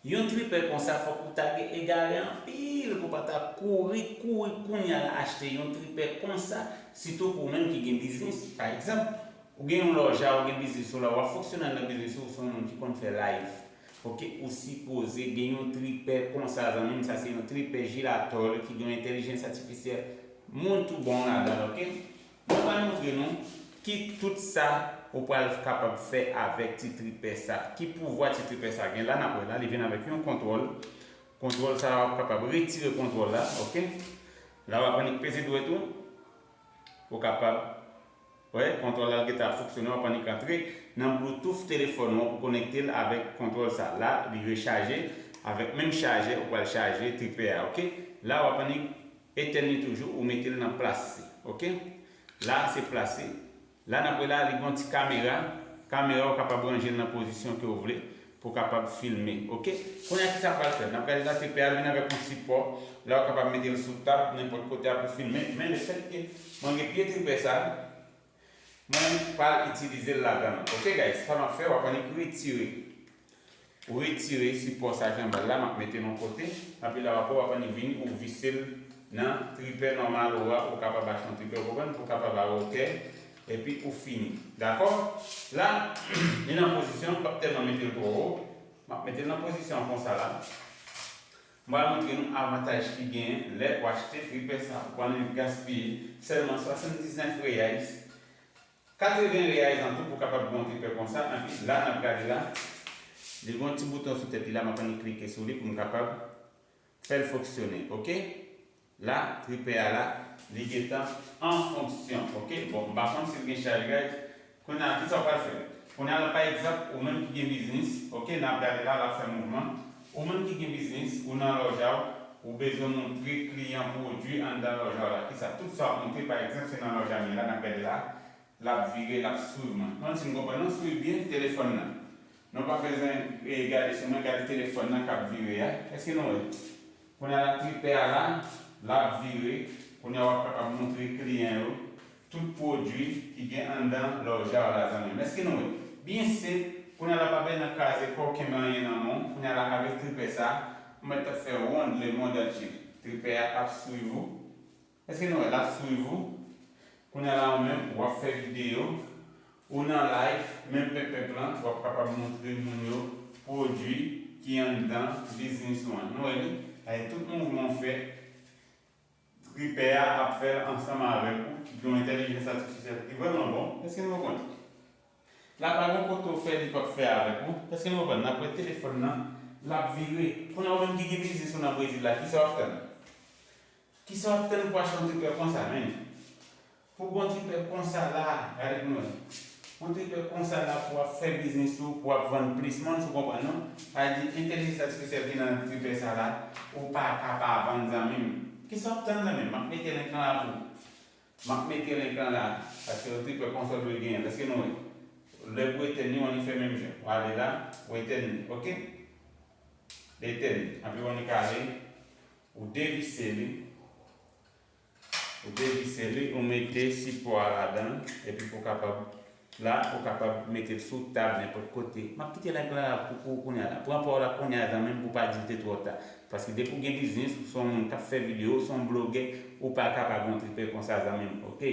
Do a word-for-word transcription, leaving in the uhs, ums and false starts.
Yon tripè konsa fòk ou ta gen egare anpil pou pa ta kouri, kouri kounye a la achte yon tripè konsa, sitou pou ou menm ki gen biznis. Pa egzanp, ou gen yon lòj a, ou gen biznis ou la, w ap fonksyone nan biznis ou, ou se yon moun ki konn fè live. Oke, ou sipoze gen yon tripè konsa, zanmi m, sa se yon tripè jilatòl ki gen yon entèlijans atifisyèl moun tou bon ladan l, oke? Mwen pral montre nou ki tout sa ou pral kapab fè avèk ti tripè sa. Ki pouvwa ti tripè sa gen la, n ap wè la, li vin avèk yon kontwòl. Kontwòl sa a, w ap kapab retire kontwòl la, oke? La, w ap annik peze dwèt ou, ou kapab, wè, kontwòl la, l gentan ap fonksyone, w ap annik antre nan Bluetooth telefòn ou an pou konekte l avèk kontwòl sa. La, li rechaje, avèk menm chajè, ou pral chaje tripè a, oke? La, w ap annik etèn li toujou, ou mete l nan plas li, oke? La, se plas li. La, n ap wè la, li gen yon ti kamera. Kamera, ou kapab ranje l nan pozisyon ke w vle pou w kapab filme, oke? Kounye a, kisa w pral fè? N ap gade la, tripè a vin avèk yon sipò. La, ou kapab mete l sou tab, nenpòt kote a pou filme. Men lefètke mwen gen pye tripè sa, mwen pral itilize l ladan l. Oke, guys, sa m ap fè, w ap annik retire. Ou retire sipò sa ki anba l la, m ap mete l yon kote. Epi la, w ap, w ap annik vini, ou vise l nan tripè nòmal ou a, ou kapab achte yon tripè, ou konprann, pou w kapab a wotè, epi ou fini. Dakò? La, li nan pozisyon, m p ap tèlman mete l twò wo. M ap mete l nan pozisyon konsa la. M pral montre nou avantaj ki genyen lè w achte tripè sa. Ou pa annik gaspiye sèlman swasanndiznèf reais. Katreven reais an tou pou w kapab gen yon tripè konsa. Epi la, n ap gade la. Li gen yon ti bouton sou tèt li la, m ap annik klike sou li pou m kapab fè l fonksyone. Oke? La, tripè a la, li gentan an fonksyon. Oke? Bon, m pa konn si l gen chaj, guys. Kounye a, kisa w pral fè? Kounye a la, pa egzanp, ou menm ki gen biznis, oke, n ap gade la, l ap fè mouvman. Ou menm ki gen biznis, ou nan lòj a w, ou bezwen montre kliyan pwodui anndan lòj a w la. Kisa? Tout sa w ap montre, pa egzanp, se nan lòj a m ye la, n ap gade la. L ap vire, l ap swiv mwen. Mwen si n konprann, nou swiv byen telefòn nan. Nou pa bezwen e, gade sou mwen, gade telefòn nan k ap vire a. Èske nou wè? Kounye a la, tripè a la, l ap vire. Kounye a w ap kapab montre kliyan yo tout pwodui ki gen anndan lòj a w la, zanmi m. Èske nou wè? Byen senp, kounye a la pa bezwen kraze kò w, kenbe anyen nan men w. Kounye a la, avèk tripè sa, ou mèt ap fè wonn lemonn antye. Tripè a ap swiv ou. Èske nou wè l ap swiv ou? Kounye a la, ou menm, w ap fè videyo, ou nan live, menm penpenp lan, w ap kapab montre moun yo pwodui ki anndan biznis ou an. Nou wè li? Ay, tout mouvman w fè, tripè a ap fè l ansanm avèk ou, ki gen yon entèlijans atifisyèl ki vrèman bon. Èske nou konprann? La pa gen kote w fè li p ap fè avèk ou. Èske nou konprann? N ap wè telefòn nan, l ap vire. Kounye a ou menm ki gen biznis ou nan Brezil la, kisa w ap tann? Kisa w ap tann pou achte yon tripè konsa, menm? Pou gon tripè konsa la, gade pou nou wè. Yon tripè konsa la pou w ap fè biznis ou, pou w ap vann plis. Mwen, si w konprann non. Sa vle di, entèlijans atifisyèl ki nan tripè sa la, ou pa ka pa vann, zanmi m. Kisa w ap tann, zanmi m? M ap mete link lan la pou ou. M ap mete link lan la, paske yon tripè konsa w dwe genyen l. Èske nou wè? Lè pou etèn li, w annik fè menm jan. W ale la, w etèn li, oke? L etèn li. Epi w annik ale, ou devise li. Ou devise li, ou mete sipò a ladan l, epi pou w kapab la, ou kapab mete l sou tab, nenpòt kote. M ap kite link lan la pou, pou ou kounye a la. Pran pa w la kounye a, zanmi m, pou w pa di l te twò ta. Paske depi w gen biznis, ou se yon moun k ap fè videyo, ou se yon blogè, ou pa ka pa gen yon tripè konsa, zanmi m, oke?